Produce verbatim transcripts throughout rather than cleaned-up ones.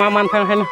Ma man phang hai na.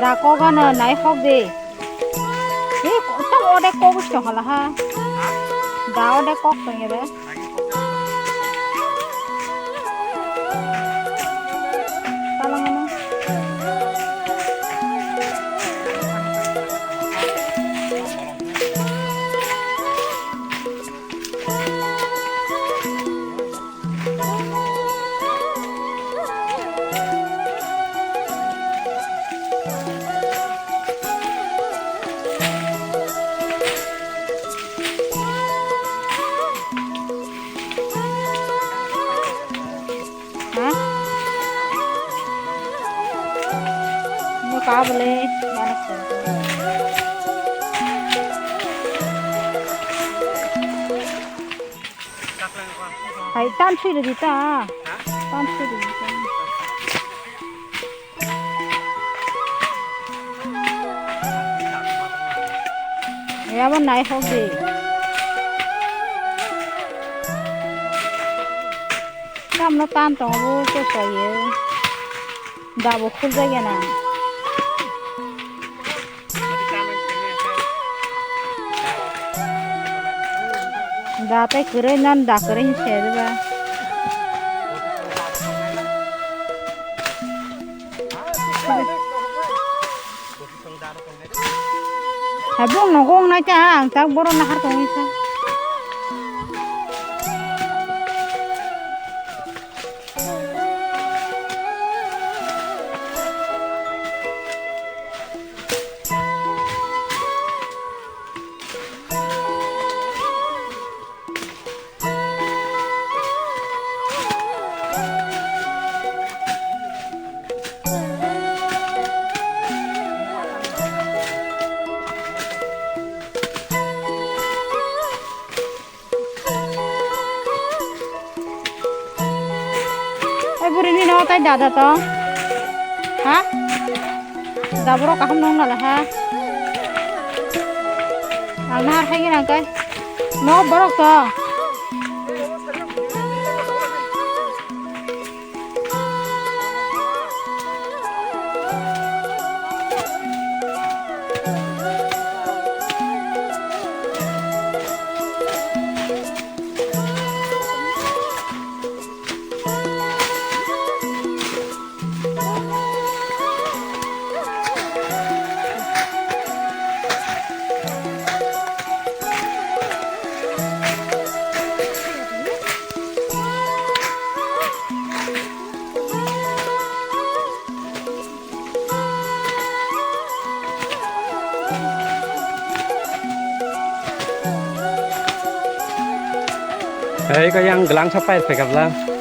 Da kok ano nai hok de. Hi, tamo ode kok busi tong hala ha. Da ode kok tong ede. Ha? Mo ka bole, mana ko. Hai, tan sui di ta. Tan sui di ta. Yabo nai hok di. Tamno tan tongo bo se sayo. Dabo khuljakya na. Da tei kwrwi nan da kwrwi se ba. Hai bung no gong nai ta ang tak boro nahar tongwi sa. Ai buri ni no tai dada to. Ha? Da borok kaham nong nala ha. Ang nahar khai gina kai. No borok to. Hei, kau yang gelang sampai pekabla.